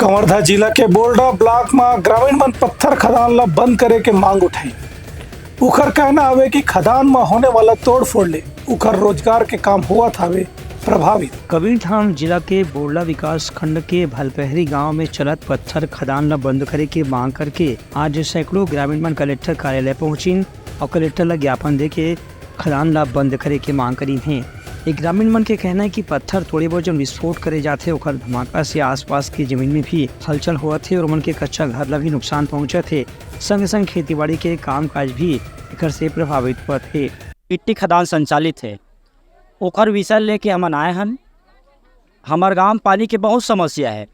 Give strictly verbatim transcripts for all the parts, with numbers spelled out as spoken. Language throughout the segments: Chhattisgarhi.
कवर्धा जिला के बोरडा ब्लॉक म ग्रामीण मन पत्थर खदान ल बंद करे के मांग उठाई। उखर कहना हवे कि खदान म होने वाला तोड़फोड़ ले उखर रोजगार के काम होवत हवे प्रभावित। कबीरधाम जिला के बोरडा विकास खंड के भलपहरी गांव में चलत पत्थर खदान ल बंद करे के मांग करके आज सैकड़ों ग्रामीण मन कलेक्टर कार्यालय पहुंचिन और कलेक्टर ल ज्ञापन देके खदान ला बंद करे के मांग करीन हे। एक ग्रामीण मन के कहना है कि पत्थर तोड़े बर जब विस्फोट करे जाथे, ओकर धमाका से आसपास के जमीन में भी हलचल होवत हे और ओमन के कच्चा घर ला भी नुकसान पहुंचत हे। संग संग खेतीबाड़ी के कामकाज भी एकर से प्रभावित होवत हे। गिट्टी खदान संचालित हे, ओखर विषय लेके हमन आए हन। हमर गांव में पानी के बहुत समस्या है,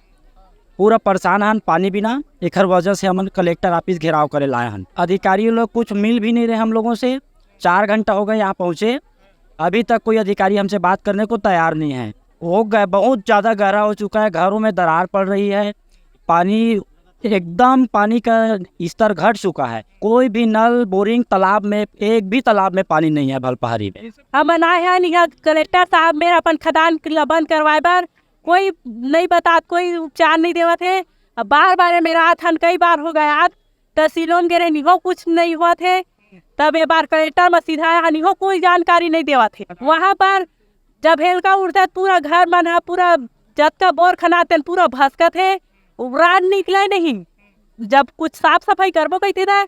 पूरा परेशान हन पानी बिना। एखर वजह से हमन कलेक्टर ऑफिस घेराव करे लाए हन। अधिकारी लोग कुछ मिल भी नहीं रहे हम लोगों से। चार घंटा हो गए यहाँ पहुँचे, अभी तक कोई अधिकारी हमसे बात करने को तैयार नहीं है। हो गए, बहुत ज़्यादा गहरा हो चुका है, घरों में दरार पड़ रही है। पानी एकदम, पानी का स्तर घट चुका है। कोई भी नल, बोरिंग, तालाब में, एक भी तालाब में पानी नहीं है भलपहरी में। हमन आए हन इहाँ कलेक्टर साहब में अपन खदान ला बंद करवाए बर, कोई नहीं बतात, कोई उपचार नहीं देवत हे। अब बार बार में रात हन, कई बार हो गए आज तहसीलों गे रहेन, इहो कुछ नहीं होत हे। तब ए बार कलेक्टर में सीधा आए हन, इहो कोई जानकारी नहीं देवत हे। वहाँ पर जब हेलका उठथे, पूरा घर मन ह, पूरा जतका बोर खनातेन पूरा भसकत हे, रात निकले नहीं। जब कुछ साफ सफाई करबो कहिथे ना,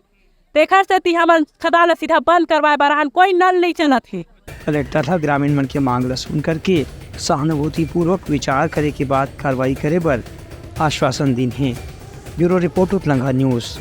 तेखर सेती हमन खदान ल सीधा बंद करवाए बर हन, कोई नल नहीं चलत हे। कलेक्टर ह ग्रामीण मन के मांग ल सुन करके सहानुभूतिपूर्वक विचार करे के बाद कार्रवाई करे बर आश्वासन दीन हे। ब्यूरो रिपोर्ट, उतलंघा न्यूज।